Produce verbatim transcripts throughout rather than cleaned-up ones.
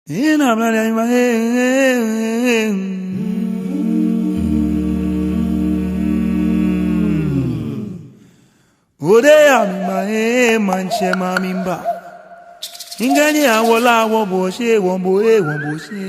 Ina mla ya ima, eh, eh, eh. Ode ya mi ma, eh, maŋtsɛ ma mi mba. Ŋkɛɛ ni awo la awo bo shi, wo bo, eh, wo bo shi.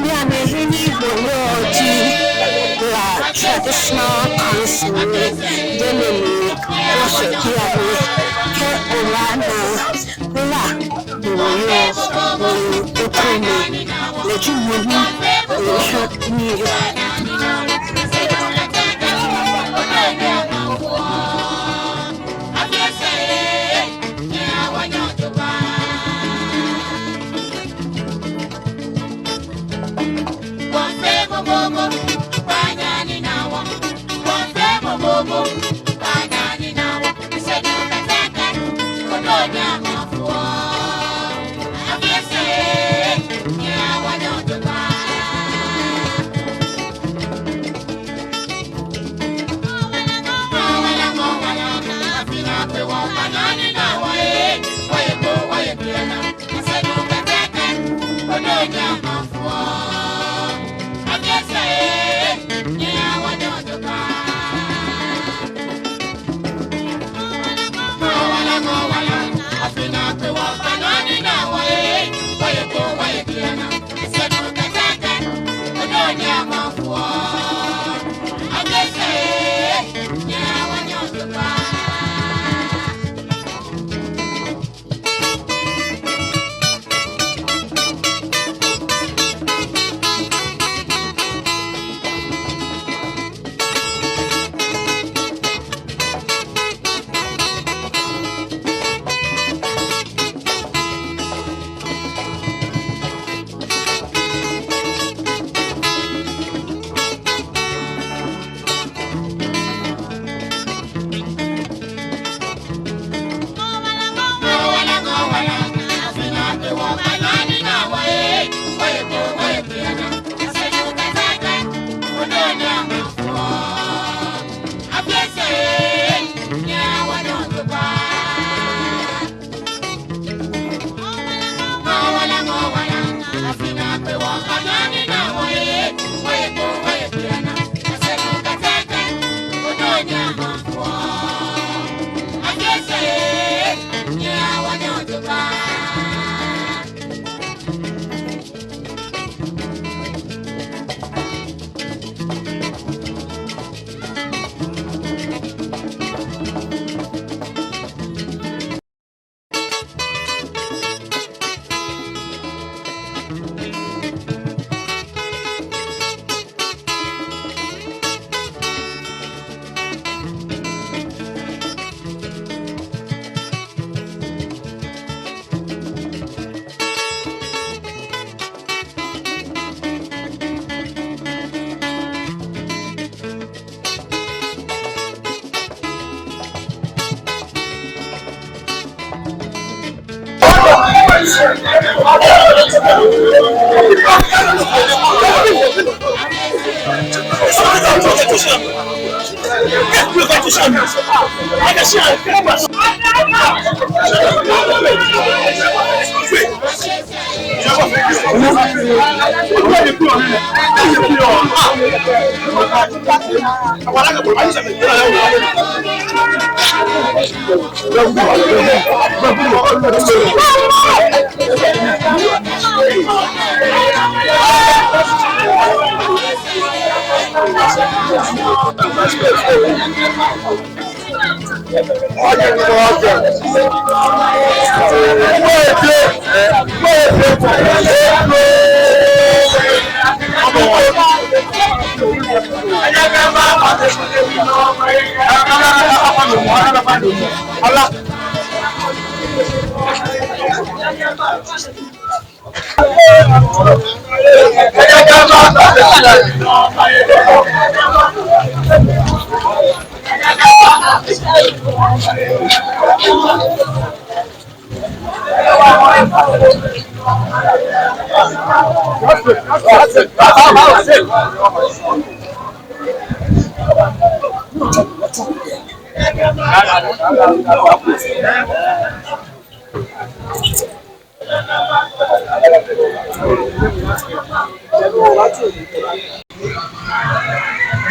Bianɛ he ni wɔyɔɔ ji La Traditional Council nɛɛ, jɛmɛ ni wɔshɛ bianɛ. Kɛ obaana La ni wɔyɔɔ, ni otu mi, lɛ ji mɔ ni, ni sho ni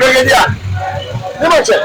Brigadier, ni maŋtsɛ.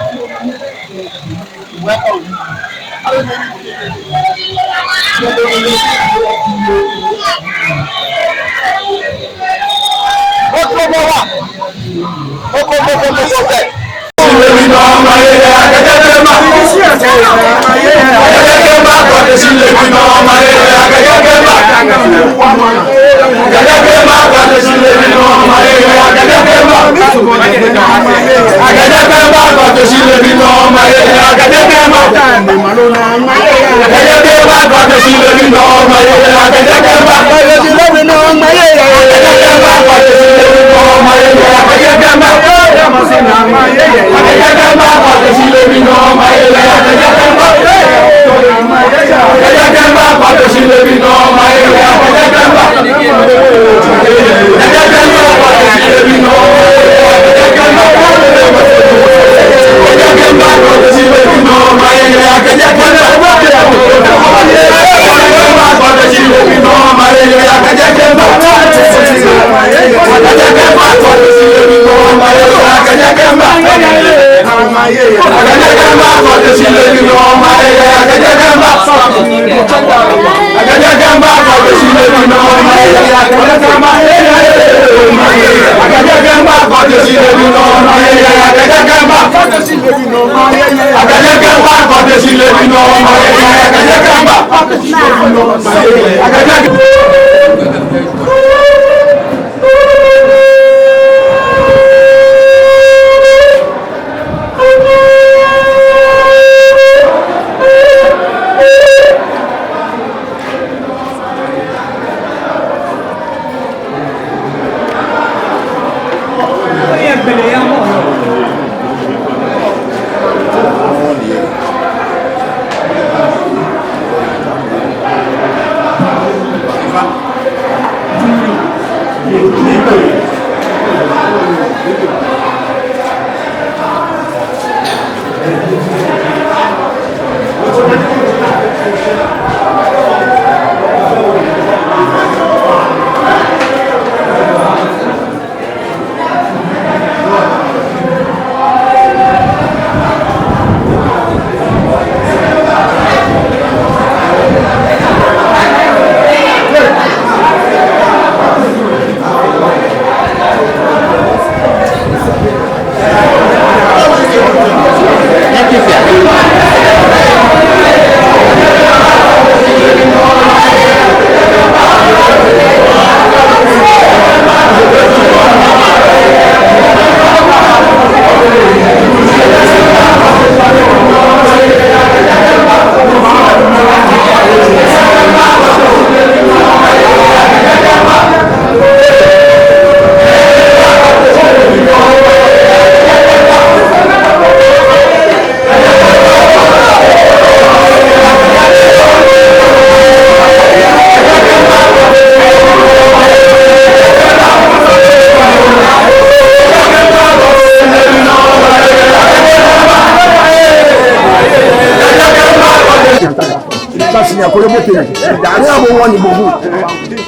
Bote ni. Dani abo wani bobu.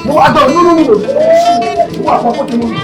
Mo ado nunu nunu. Mo abo bote nunu.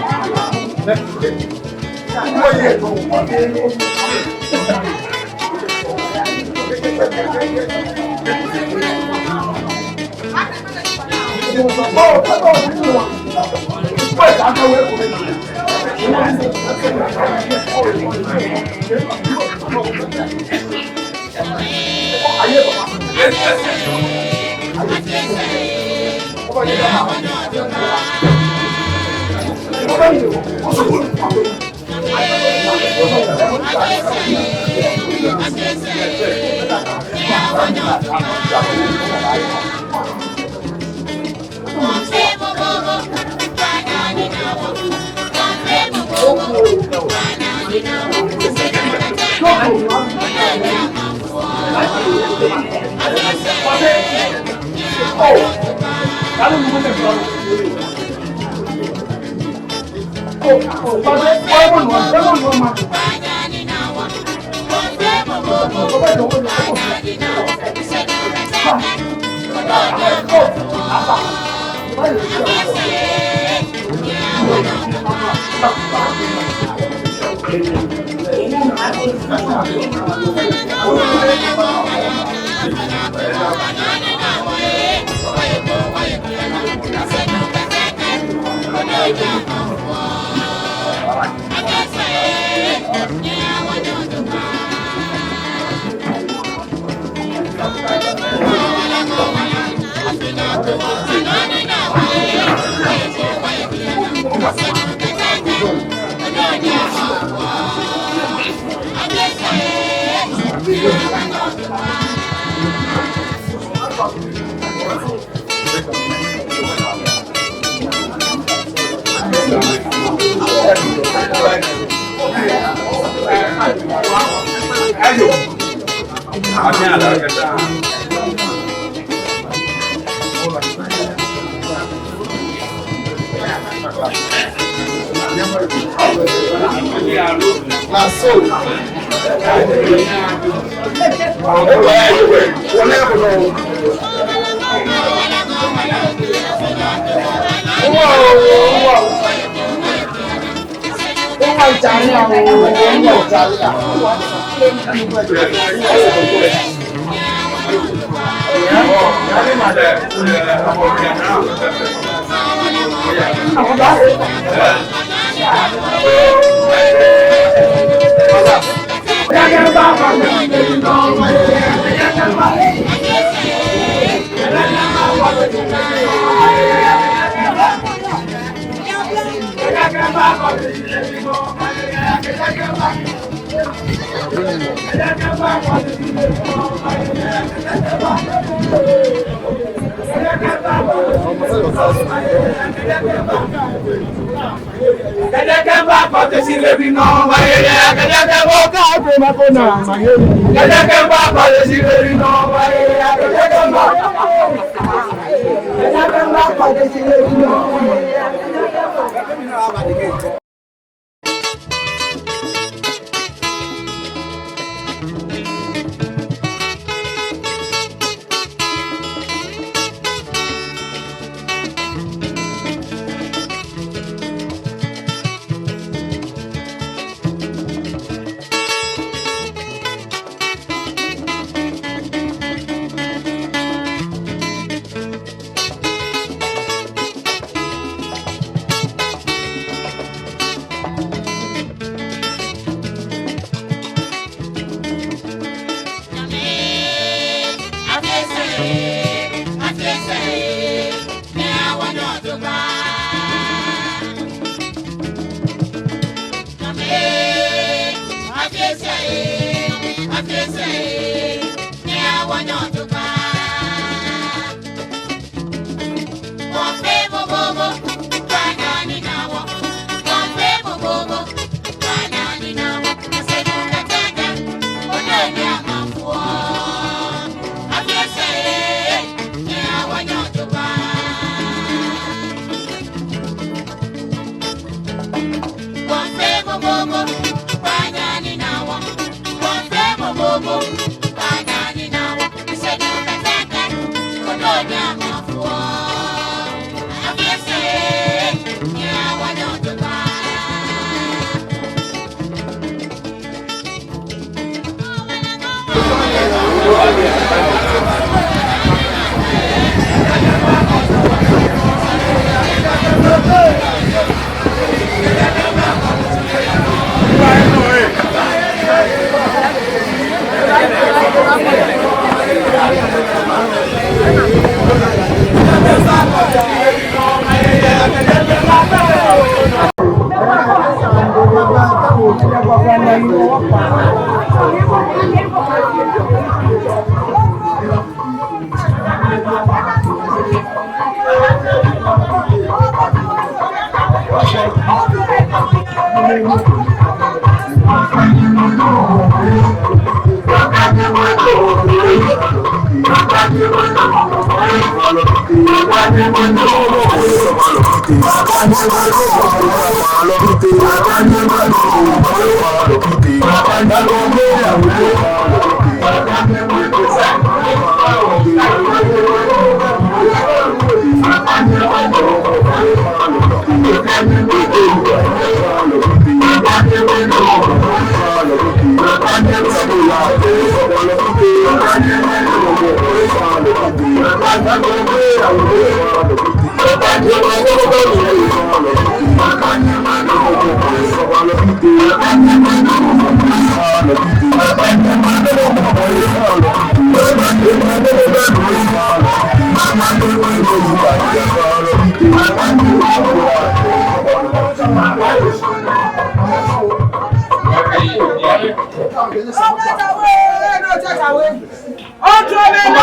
Ɔtɔ mɛ no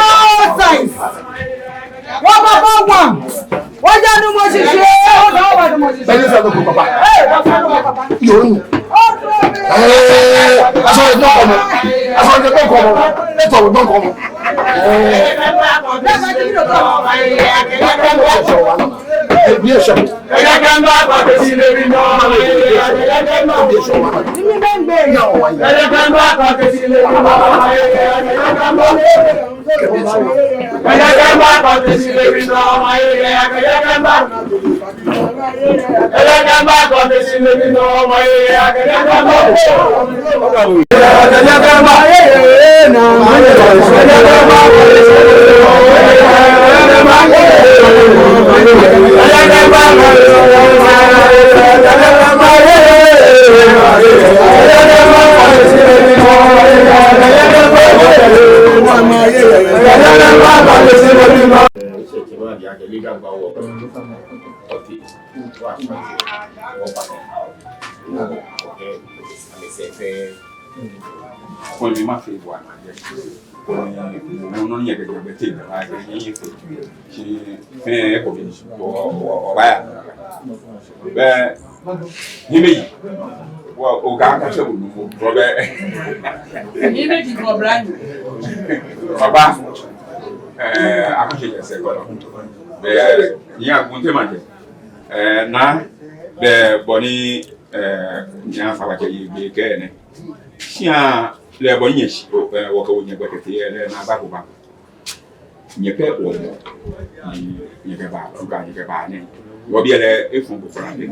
size. Wɔbaba wa. Wɔja nu mɔ shishi. Wɔbaba wa nu mɔ shishi. Bɛni sɛ ko papa. Ee, papa nu papa. Yoo nu. Ɔtɔ mɛ. Ee, aso ye dɔn kɔmɔ. Aso ye dɔn kɔmɔ. Eto dɔn kɔmɔ. Ee. Ee, ni e sɛ. Koni mafee bo anaa jɛ. Koni mɔ nɔ nyɛkɛ jɛ bɛ te jɛ ba jɛ nyɛ fee. Shi fee ko bi wɔ wɔ wɔ ba ya. Bɛ hiɛmɛiji. Wɔ oga ka se bu nu bɔ bɛ. Hiɛmɛiji bɔ bla ni. Baba. Ɛɛ, akutse jɛ sɛɛ kɔnɔ. Bɛ nyɛ akutse ma jɛ. Ɛɛ, naa, bɛ bɔ ni, ɛɛ, nyɛ afa ba kɛ yi be kɛ nɛ. Shia lɛ bɔ ni nyɛ shi, ɛɛ, wɔkɛ wɔ nyɛ gbɛ kɛ te yɛ lɛ naa ba ko ba. Nyɛkɛ wɔ mɔ. Nyɛkɛ ba, tuka nyɛkɛ ba nɛ. Wɔ biɛ lɛ efun ko fara lɛ.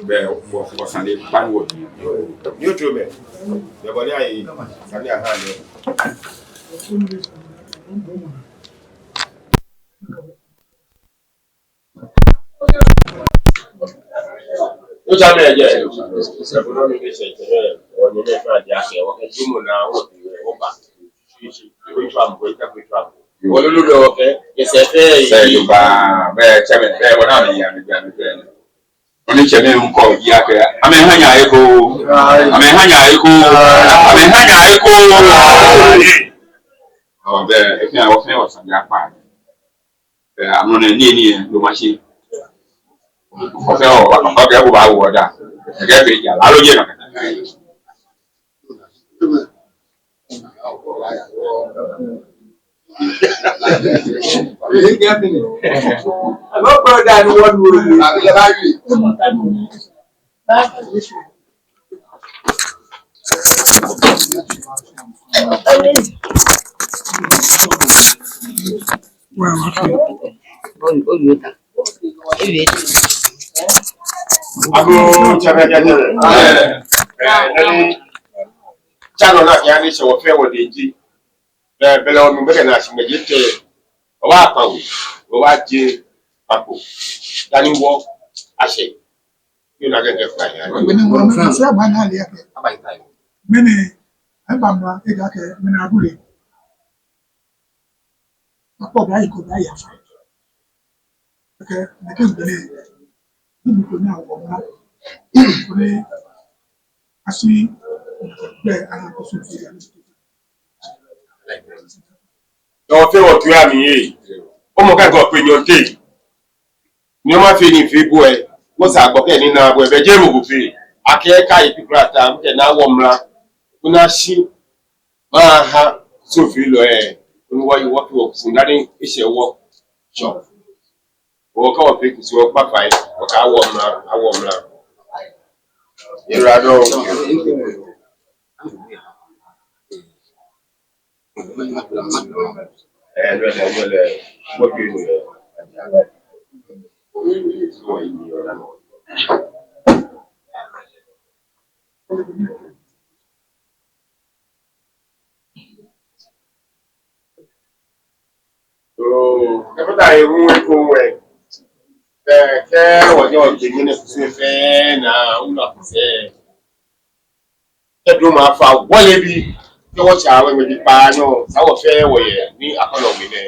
Bɛ wɔ, wɔ sane ba ni wɔ bi. Ni o tso mɛ. Bɛ bɔ ni ayi, sane aha lɛ. Oja mɛ jɛ. Sɛbulɔ mi bɛ sɛ jɛ. Wɔ nyɛ mɛ fɛn di akɛ wɔ kɛ jumu na wɔ ti wɔ ba. Wɔ lolo bɛ wɔ kɛ. Yɛ sɛ fɛ. Sɛ yi ba. Bɛ tsɛ mɛ. Bɛ wɔ na mi ya mi ya mi fɛ. Onitsɛ mɛi ŋkɔ yi akɛ, amɛha nyɛ eko, amɛha nyɛ eko, amɛha nyɛ eko. Ɔ, bɛ, efia wɔ fɛɛ wɔ sane akpa. Bɛ, amrɔ nɛɛ, nii, nii, loo mashi. Ɔfɛɛ, ɔ, ɔ, kɛ ko ba wɔ da. Kɛ fee ja, alo je na. Agoo, tsɛ mɛi, tsɛ mɛi. Ɛɛ, ɛɛ, nani? Tsɛ nɔ na, ya ni sɛ wɔ fɛɛ wɔ de ji. Bɛ, bɛ lɛ wɔ nu bɛ kɛ na shi mɛ je tɛ. Wɔ wa kpa wɔ. Wɔ wa je kpa ko. Dani wɔ ashɛ. Yoo na kɛ kɛ kpa ya. Mɛni wɔ mɛni sɛ ba na le akɛ. Aba yi ta yi. Mɛni, ɛ ba ma, e ga kɛ, mɛni abule. Akpɔ bɛ ayi ko bɛ ayi afa. Akɛ, nɛkɛ gbele. Bible ko ni awɔ ma. Ko ni asi bɛ ana ko su fi ya. Wɔ fɛɛ wɔ tu ya mi ye. Omɔ ka ko pe nyɔnte. Ni oma fee nii fee bo ɛ. Osa gbɔ kɛ ni na bo ebe je mo ko fee. Akɛ ka yi pikura ta, kɛ na wɔ mla. Kuna shi. Maha. So fee lɛ. Kɛ wɔ yi wɔ ko fun dani eshɛ wɔ. Sure. Wɔ ka wɔ fee kusi wɔ kpa fai. Wɔ ka wɔ mla. Awɔ mla. Ira do. Kɛ fata ewu eko wɛ. Kɛ, kɛ wɔ nyɔ jɛ nyɛ ne kusum fɛɛ na, wula kusɛ. Kɛ blema fa wɔ leebi, kɛ wɔtsa wɔ ŋmɛji kpaanyɔ, sa wɔ fɛɛ wɔyɛ, ni akɔnɔ ŋmɛnɛ.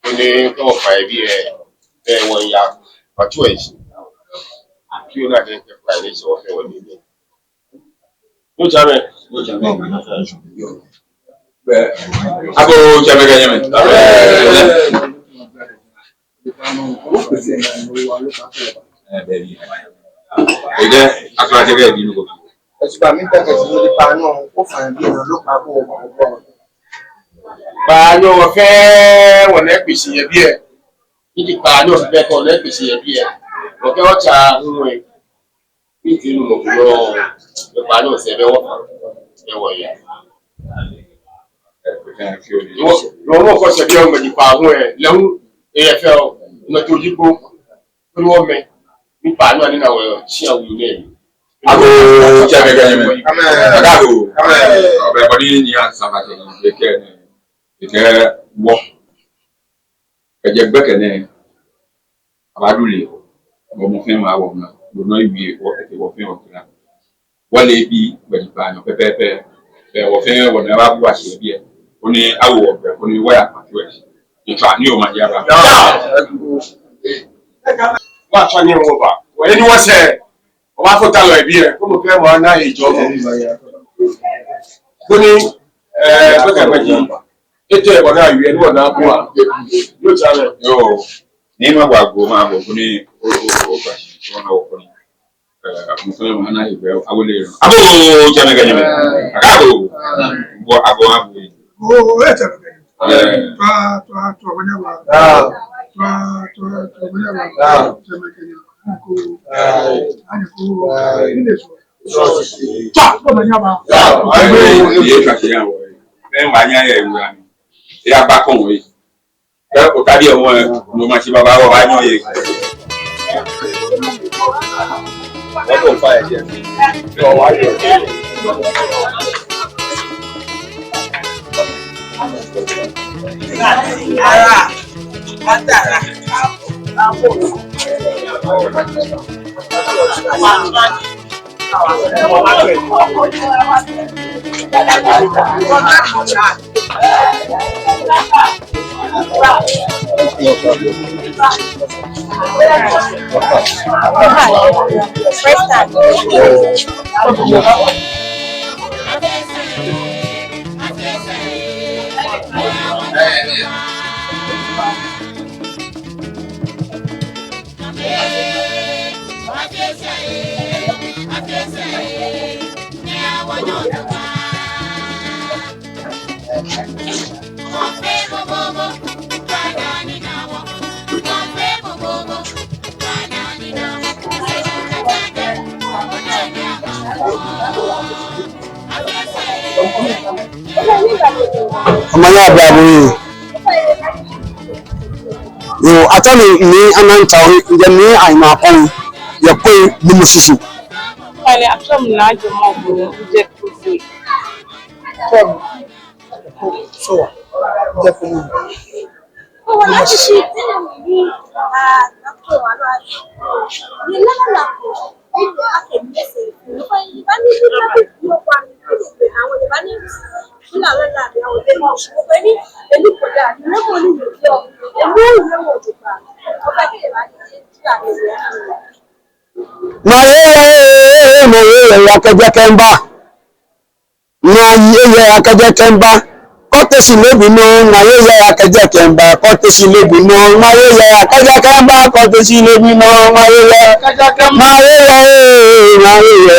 Koni kɛ wɔfa yɛ biɛ, bɛ wɔya, wɔtsu eji. Kɛ ona dɛ kɛ fa ni sɔ wɔ fɛɛ wɔyɛ. Yoo, tsɛmɛi. Yoo, tsɛmɛi. Agoo, tsɛmɛi kɛ nyɛmɛi. Ɛɛ, bɛbi. Ejɛ, akla jɛ kɛ bi nu ko. Esuba mi ta kɛ si ni kpaanyɔ, ofa bi na lo kpa ko. Kpaanyɔ fɛɛ, wɔnɛ kpisi yɛ biɛ. Ni kpaanyɔ fɛɛ kɛ wɔnɛ kpisi yɛ biɛ. Wɔkɛ wɔtsa ŋwɛ. Ni ti nu mɔ ko lɔ, ekpa nɔ sɛɛ bɛ wɔ, bɛ wɔya. Nɔ, nɔ mɔ ko sɛɛ bɛ wɔ ŋmɛji kpaanyɔ ɛ, lɛ hu, eyɛ fɛo, nɔ to ji ko, ko wɔ mɛ, ni kpaanyɔ ni na wɔ, shi awu nɛ. Agoo, tsɛmɛi kɛ nyɛmɛi. Amɛɛ. Agoo. Amɛɛ. Ɔbɛ kɔ ni ni a saba kɛ, kɛ, kɛ, wɔ. Kɛjɛ gbɛkɛ nɛɛ, abaadu lɛ, bɔ mɔ fɛɛ mɔ awɔ mla, bɔ nɔ ewie wɔ kɛkɛ wɔ fɛɛ wɔ kla. Wɔ leebi, ŋmɛji kpaanyɔ pɛpɛɛpɛ, bɛ wɔ fɛɛ wɔnɛ ababua shi yɛ biɛ, koni awo wɔ gbɛ, koni wɔya kpato ɛ. Etswa ni omanye aba. Wɔtswa ni wɔba, wɔyɛ ni wɔsɛɛ. Obaafo talɔ yɛ biɛ, koni mɔ fɛɛ mɔ ana ejɔɔmɔ. Koni, ɛɛ, koni ŋmɛji etɛ bɔ ni awie, ni wɔna bua. Yoo, tsɛmɛi. Yoo. Ni mabɔ agoo, mabɔ koni, o, o, o, koni, ɛɛ, mɔ fɛɛ mɔ ana ejɔɔ, awele. Agoo, tsɛmɛi kɛ nyɛmɛi. Agoo. Bɔ agoo, agoo. Oo, ee, tsɛmɛi kɛ nyɛmɛi. Ee. Twa, twa, twa, bɔ ni aba. Aa. Twa, twa, twa, bɔ ni aba. Aa. Tsɛmɛi kɛ nyɛmɛi. Agoo. Aa. Agoo. Aa. Ni de so. Twa, twa, bɔ ni aba. Aa. Aa. Ee, twa, twa, ya, wɔ. Ee, mba nya ye, wɔ. Ee, aba kɔn wɔ. Ee, o ta di, wɔ. Nɔ ma shi baba, wɔ, ba nyɔ ye. What on fire here? So, why you? Ara, atara. Omanye aba bo ee. Yoo, atsɛɔ mi Nii Anantao, mijɛ Nii Ayimakɔŋ, yɛ Koi Numo Susu. Kane atsɛɔ mi Naa Jemɔ Obroni, mijɛ Kofi. Atsɛɔ mi Sowa, mijɛ Koi Numo. Maye ya, ee, maye ya, ya kɛjɛ kɛmiiba. Maye ya, ya kɛjɛ kɛmiiba. Kɔtesi leebi nɔ, ŋmaa yeye akɛ jɛkɛ miiba. Kɔtesi leebi nɔ, ŋmaa yeye akɛ jɛkɛ miiba. Kɔtesi leebi nɔ, ŋmaa yeye. Ŋmaa yeye, ee, ŋmaa yeye.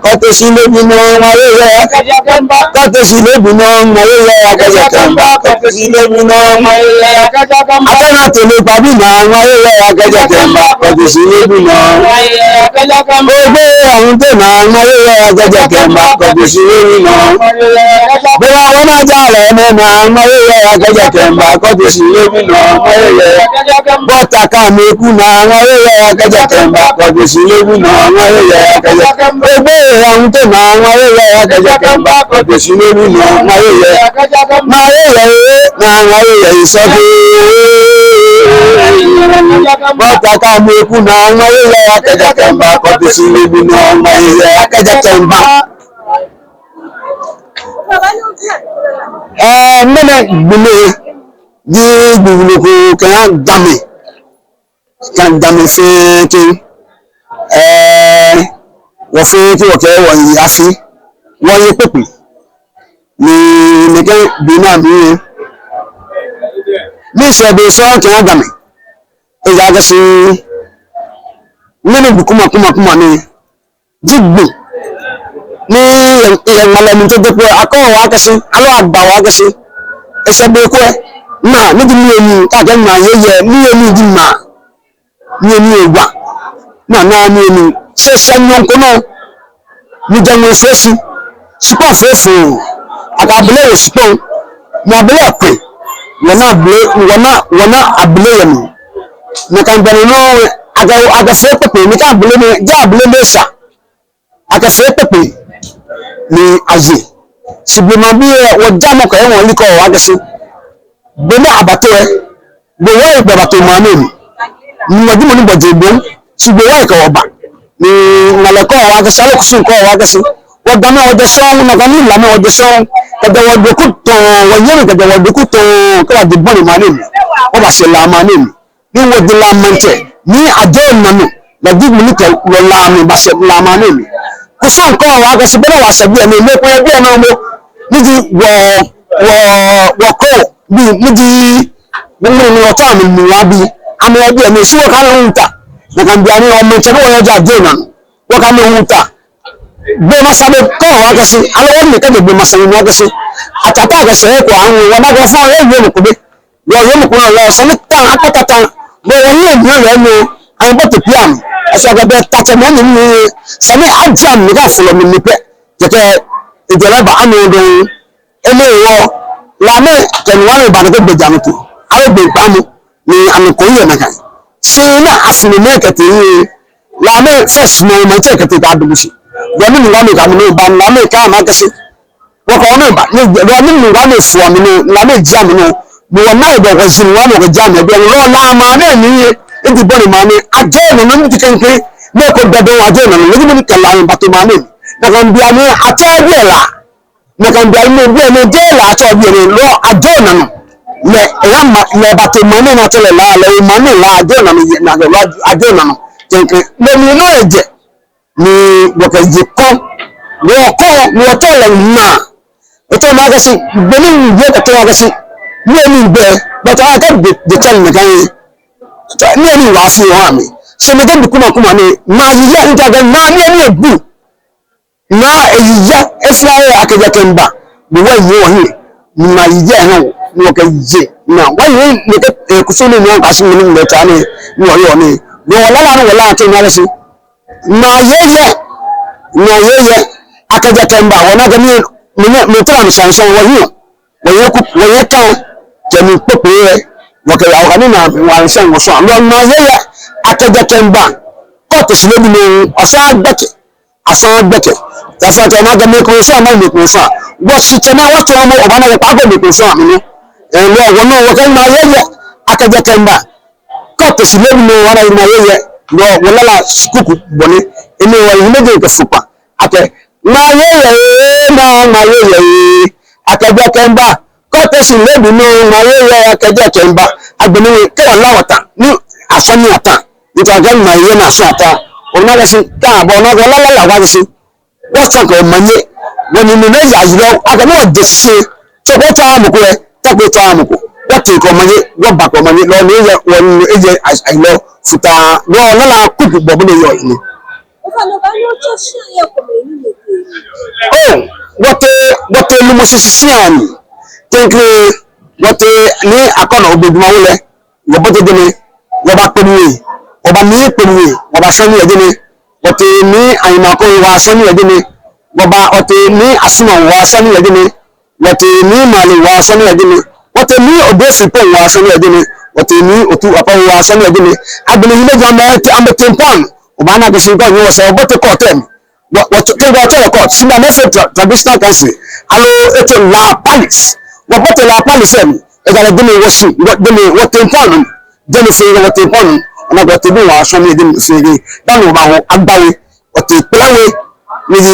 Kɔtesi leebi nɔ, ŋmaa yeye. Kɔtesi leebi nɔ, ŋmaa yeye akɛ jɛkɛ miiba. Kɔtesi leebi nɔ, ŋmaa yeye. Akɛ naa tele kpabi naa, ŋmaa yeye akɛ jɛkɛ miiba. Kɔtesi leebi nɔ. Ogbee ahunte naa, ŋmaa yeye akɛ jɛkɛ miiba. Kɔtesi leebi nɔ. Bela wɔna jalɛ mɛi naa, ŋmaa yeye akɛ jɛkɛ miiba. Kɔtesi leebi nɔ, ŋmaa yeye. Bɔta ka mɛi ku naa, ŋmaa yeye akɛ jɛkɛ miiba. Kɔtesi leebi nɔ, ŋmaa yeye akɛ jɛkɛ miiba. Ogbee ahunte naa, ŋmaa yeye akɛ jɛkɛ miiba. Kɔtesi leebi nɔ, ŋmaa yeye. Ŋmaa yeye, ee, naa ŋmaa yeye, ee, sɔkɛ. Bɔta ka mɛi ku naa, ŋmaa yeye akɛ jɛkɛ miiba. Kɔtesi leebi nɔ, ŋmaa yeye akɛ jɛkɛ miiba. Ɛɛ, ŋmɛnɛ gbi nɛɛ ji gbi wulu ko kɛha Gamɛi, kɛha Gamɛi fɛɛ kɛ, ɛɛ, wɔ fɛɛ kɛ wɔkɛ wɔyi afi, wɔyi kpekpe. Ni nɛkɛ gbi nɛɛ mli, miishɛɛ be sɔŋŋ kɛha Gamɛi, ejaakɛ shi ŋmɛnɛ gbi kuma kuma kuma nɛɛ ji gbi ni yɛ, yɛ ŋmalɛ mli tete po akɛɔ wɔ akɛ shi, aloo agba wɔ akɛ shi, eshɛ be ko lɛ, ŋmaa ni ji niyenii, kɛ akɛɛ ŋmaa yeye, niyenii ji ŋmaa, niyenii ewa, ni ana niyenii, shi eshɛ nyɔɔŋ ko nɔ, ni jɛ ŋwɛi fee shi, shikpɔŋ fee foo, akɛ abele wo shikpɔŋ, ni abele akwɛ, wɔna abele, wɔna, wɔna abele yɛ mli. Nakai gbɛ nɔ nɔŋŋ, akɛ, akɛfee kpekpe, ni kɛ abele nɛɛ, ja abele nɛɛ sa. Akɛfee kpekpe ni aye. Shi blema bii lɛ, wɔjamɔ kɛ wɔlikɛɔ wɔ akɛ shi, be ni abato lɛ, gbɛ wɔyi gbɛ bato maŋ nɛɛ mli. Ni wɔji mɔ ni bɔ je gbɛ, shi gbɛ wɔyi kɛ wɔba. Ni ŋmalɛ kɛɔ wɔ akɛ shi, aloo kusum kɛɔ wɔ akɛ shi, wɔ Gamɛi wɔjɛ shɔŋŋ, nakai ni Lamɛi wɔjɛ shɔŋŋ, kɛjɛ wɔweku tɔŋŋ, wɔyɛ mli kɛjɛ wɔweku tɔŋŋ, kɛbaje bɔ ni maŋ nɛɛ mli, wɔbashe La maŋ nɛɛ mli. Ni wɔji La maŋtsɛ, ni ajɔɔ naa nɔ, lɛ ji mɔ ni kɛ wɔ Lamɛi bashe La maŋ nɛɛ mli. Kusum kɛɔ wɔ akɛ shi be ni wɔshɛ biɛ nɛɛ, mɛi komɛi yɛ biɛ nɛɛ momo, ni ji wɔ, wɔ, wɔkrobii, ni ji, ni, ni, ni wɔtsɛɔ amɛ nuubii, amɛyɛ biɛ nɛɛ, shi wɔkɛ amɛ hu ta. Nakai beiaŋ ni wɔmaŋtsɛ ni wɔyɔɔ ji ajɔɔ naa nɔ, wɔkɛ amɛ hu ta. Gbɔmɔ sane kɛɔ wɔ akɛ shi, aloo wɔnine kɛjɛ gbɔmɔ sane nɔ akɛ shi, atsɛ ta akɛ shi eko aŋɔ, wɔna gbɔ fɔŋ yɛ yɛ mɔ ko be. Yɛ yɛ mɔ ko nɔ lɛ, sane ta, akpata ta, bɔ wɔnyɛ nyɛ lɛ nɔ, amɛbote pia mli. Esa akɛ be tatsɛ mɔ ni ni, sane aja mli kɛ afɔlɔ mli pɛ. Kɛkɛ, ejɛ lɛ ba anɔ dɔŋŋ, enɛ hewɔ, Lamɛi kɛ nuubii ba nɛkɛ gbɛjianɔtoo, aloo gbɛkpamɔ, ni amɛkɔ yɛ nakai. Shi ni afee nɛkɛ tɛŋŋ, Lamɛi fɛɛ sumɔɔ maŋtsɛ kɛtee kɛyabi shi. Yɛ mli ni Lamɛi kɛ amɛnɔ ba, Lamɛi kɛ amɛ akɛ shi, wɔkɛ wɔnɔ ba, ni, ni, ni, ni wɔnɔ fua amɛnɔ, ni amɛjie amɛnɔ. Ni wɔna ebɔ wɔji ni wɔnɔ kɛjie amɛ, bɔ ni La maŋ nɛɛ mli, eti bɔ ni maŋ nɛɛ, ajɔɔ naa nɔ ni ti kɛŋkɛŋ, mɛi ko dɔdɔ ajɔɔ naa nɔ, ni ji mɔ ni kɛ La bato maŋ nɛɛ mli. Nakai beiaŋ ni atsɛɔ biɛ La. Nakai beiaŋ ni biɛ ni jɛ La atsɛɔ biɛ ni La ajɔɔ naa nɔ. Lɛ, eha maŋ, lɛ bato maŋ nɛɛ ni atsɛɔ lɛ La, lɛ maŋ nɛɛ La ajɔɔ naa nɔ, yɛ nakai La ajɔɔ naa nɔ. Kɛŋkɛŋ, lɛ mli nɔ ejɛ. Ni wɔkɛ je kɔ, wɔkɔ, wɔtsɔɔ lɛ ŋmaa. Etsɔɔ ŋmaa akɛ shi, be ni wɔkɛtsɔɔ akɛ shi, niyenii gbɛ, bɛ tsɔɔ akɛ je, je tsɛŋ nakai. Niyenii wa fɛɛ wa mli. Shi mɛi kɛ bi kuma kuma ni, ŋmaa yiyɛ, nta kɛ ŋmaa niyenii egbu. Ŋmaa eyiyɛ, efla yɛ akɛ jɛkɛ miiba. Bo wɔyi wɔhiɛ. Ŋmaa yiyɛ nɔ, wɔkɛ je. Ŋmaa, wɔyi nɛkɛ, eh, kusum ni wɔkɛ shi mli ni wɔtsa ni, ni wɔyɔɔ ni. Ni wɔlala ni wɔlala tsɛ ŋmaa akɛ shi. Ŋmaa yeye, ŋmaa yeye, akɛ jɛkɛ miiba, wɔna akɛ mi, mi, mi, mi tara mi sane sɔŋŋ wɔhiɛ, wɔyɛ ku, wɔyɛ ta, kɛ mi kpekpe yɛ, wɔkɛ ya wɔkɛ ni na, wɔyɛ sane wɔsɔŋ, ŋmaa yeye, akɛ jɛkɛ miiba, kɔtesi leebi nɔ, ɔsɔŋ gbɛkɛ, ɔsɔŋ gbɛkɛ, yasa tɛ na akɛ mi kɔsɔŋ, na mi kɔsɔŋ, wɔshitsɛ ni wɔtsɔ mɔ, obaana akɛ kpakɔ mi kɔsɔŋ mi nɔ, ɛɛ, wɔ, wɔnɔ, wɔkɛ ŋmaa yeye, akɛ jɛkɛ miiba. Kɔtesi leebi nɔ wɔna ŋmaa yeye, nɔ wɔlala shi kuku bɔ ni, enɛ wɔyi mɛi kɛ fukpa, akɛ, ŋmaa yeye, ee, naa, ŋmaa yeye, ee, akɛ jɛkɛ miiba, kɔtesi leebi nɔ, ŋmaa yeye, akɛ jɛkɛ miiba, agbɛnɛ kɛ wɔla wɔta, ni asɔ ni ata, ni ta kɛ ŋmaa yeye ni asɔ ata, ona akɛ shi, ta bɔ, ona akɛ lala wa akɛ shi. Wɔtsɔɔ kɛ omanye, wɔnine ni yayɔɔ, akɛ ni wɔje shi, Kɛ otswa mɔ ko lɛ, taakɛ otswa mɔ ko. Wɔtee kɛ omanye, wɔba kɛ omanye, lɔ ni eyɛ, wɔ ni eyɛ, ai, ai, lɔ, futaa, lɔ, lala, kuku, bɔ, bɔ ni eyɔɔ nii. Oh, wɔtee, wɔtee lumɔ shishi shia nɛɛ. Klɛŋklɛŋ, wɔtee Nii Akɔnɔ Obeduma We lɛ. Wɔbote jɛmɛ, wɔba Kpone We, wɔba Nii Kpone We, wɔba sɔni yɛ jɛmɛ. Wɔtee Nii Ayimakɔ We, wɔsɔni yɛ jɛmɛ. Wɔba, wɔtee Nii Asumɔ We, wɔsɔni yɛ jɛmɛ. Wɔtee Nii Male We, wɔsɔni yɛ jɛmɛ. Wɔtee Nii Obrofripo We, wɔsɔni yɛ jɛmɛ. Wɔtee Nii Otu Apaw We, wɔsɔni yɛ jɛmɛ. Agbɛnɛ hiɛ jɔ amɛ, amɛtee tempɔŋ. Obaana akɛ shi ŋkɔ nyɛ wɔsɛɛ, wɔbote court lɛ mli. Wɔ, wɔ, tɛ, wɔ, tɛ, court, shi amɛfee tra-, traditional council. Aloo, etsɛ La Palace. Wɔbote La Palace lɛ mli. Ejaakɛ jɛmɛ wɔshi, wɔ, jɛmɛ wɔtee tempɔŋ. Jɛmɛ fɛɛ wɔtee tempɔŋ. Ona akɛ wɔtee biɛ wɔsɔni yɛ jɛmɛ fɛɛ. Dani wɔbawo Agbawe. Wɔtee Kpele We, ni ji,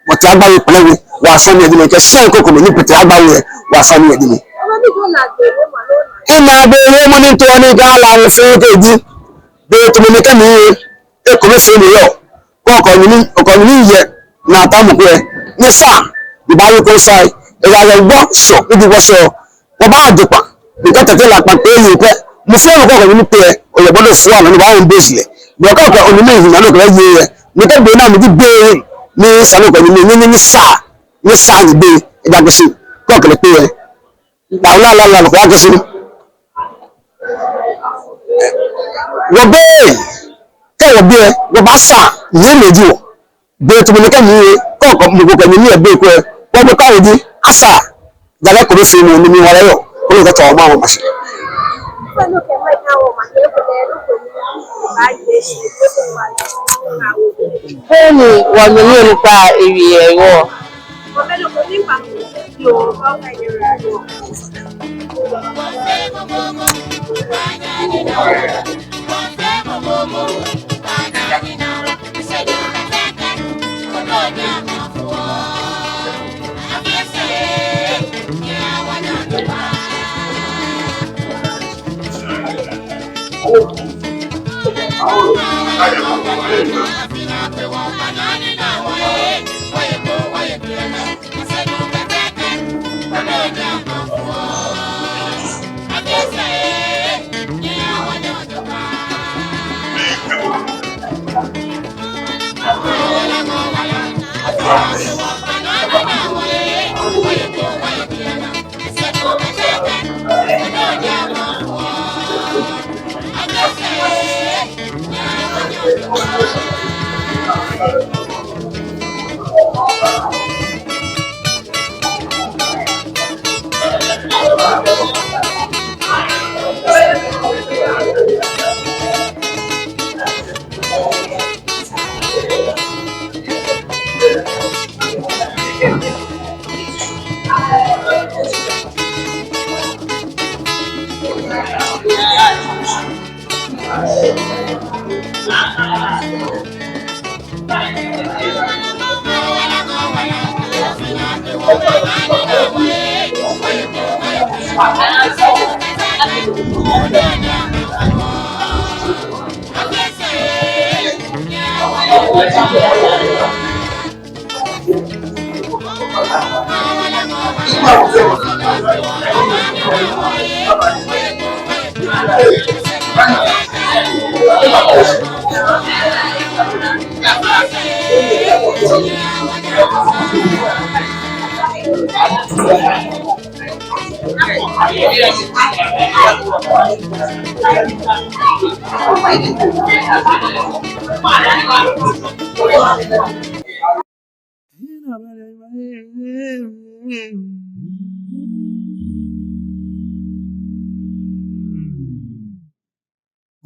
wɔtee Agbawe Kpele We, wɔsɔni yɛ jɛmɛ kɛ shia krokomɛi ni kpɛtɛ Agbawe, wɔsɔni yɛ jɛmɛ. Ina be yɛ mɔ ni tɔ ni ka la ni fɛɛ kɛ ji, be tamɔ nɛkɛ nii, ekomefeemɔ yɔɔ, kɔkɔ nyɛmi, kɔkɔ nyɛmi yɛ, naa tamɔ kwɛ, nyɛsaa, ni baawie kɔnsa, eya yɛ wɔ sɔ, ni ji wɔ sɔ, wɔbaa jogbaŋ, ni kɛ tete la kpa kpe yi kwɛ, mɔ fɛɛ mɔ kɔkɔ nyɛmi pɛ, oyɛ bɔ ni ofɔ nɔ ni baawo bɛ shi lɛ. Ni okɛ okɛ onyɛmi hi naa ni okɛ lɛ ye yɛ. Ni kɛ be naa mli ji be, ni esa ni okɛ nyɛmi, nyɛ, nyɛ, nyɛsaa, nyɛsaa nyɛbe, ejaakɛ shi, kɛ okɛ lɛ kpe yɛ. Dawula la la la, kɛ shi. Wɔbe, kɛ wɔbe, wɔbaasaa, nyɛmi ji wɔ. Be tamɔ nɛkɛ nii, kɔkɔ mɔ ko kɛ nyɛmi yɛ be ko, kɔkɔ ka wo ji, asaa, ejaakɛ ekomefeemɔ ni mli wɔle yɔɔ, kɔkɔ kɛ tsɔ ma wɔ mashi. Beni wɔnyɛmi onukpa ewie yɛ wɔ.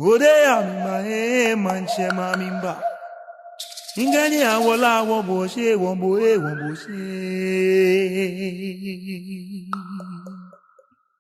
Ode ya mi ma, eh, manche ma mi mba. Ingani awola wo boshe, wo bo, eh, wo boshe.